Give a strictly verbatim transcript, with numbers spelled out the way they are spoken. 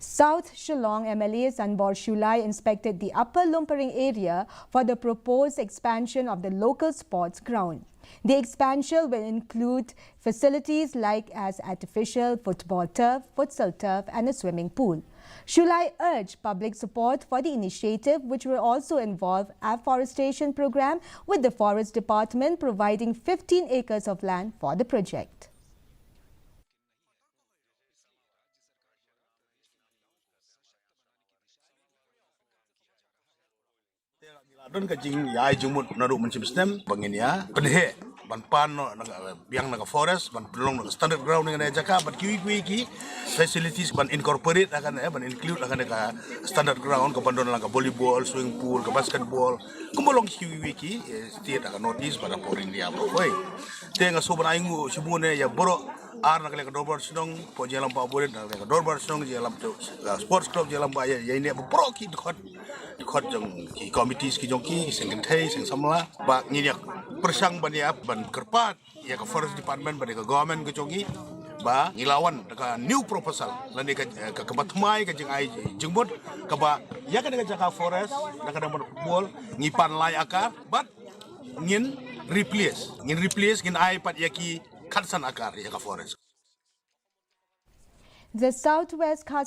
South Shillong M L A Sanbor Shullai inspected the Upper Lumparing area for the proposed expansion of the local sports ground. The expansion will include facilities like as artificial football turf, futsal turf, and a swimming pool. Shullai urged public support for the initiative, which will also involve afforestation program, with the Forest Department providing fifteen acres of land for the project. Don ka jingïaid jingmut naduh mynshem snem ba ngin ïa pynheh ban pan noh na ka, biang na ka forest, ban pynlong na ka standard ground na ka jaka, bad kiwei kiwei ki facilities ban incorporate ha kane, ban include ha kane ka standard ground, ka ban don lang ka volleyball, swimming pool, ka basketball, kumba long kiwei kiwei ki, eh, state ha ka North East bad ha ka India baroh kawei. Te nga sngewbha ban ai nguh shibun ïa baroh ar na ka liang ka dorbar shnong, hapoh jingïalam Bah Burit, na ka liang ka dorbar shnong, jingïalam to, uh, sports club, jingïalam ba ïa, ïa ine baroh ki dkhot, dkhot jong ki committees ki jong ki, ki seng kynthei, seng samla, ba ngin ïa pyrshang ban ïa, ban kyrpad ïa ka forest department bad ïa ka government ka jong ki, ba ngi la wan da ka new proposal lane ka, ka, kaba thymmai ka jingai jingmut, kaba ïa kane ka jaka forest, da ka dang ban football ngi pan lai akar, bad ngin replace, ngin replace, ngin ai pat ïa ki khatsan akar ïa ka forest. The South West Khasi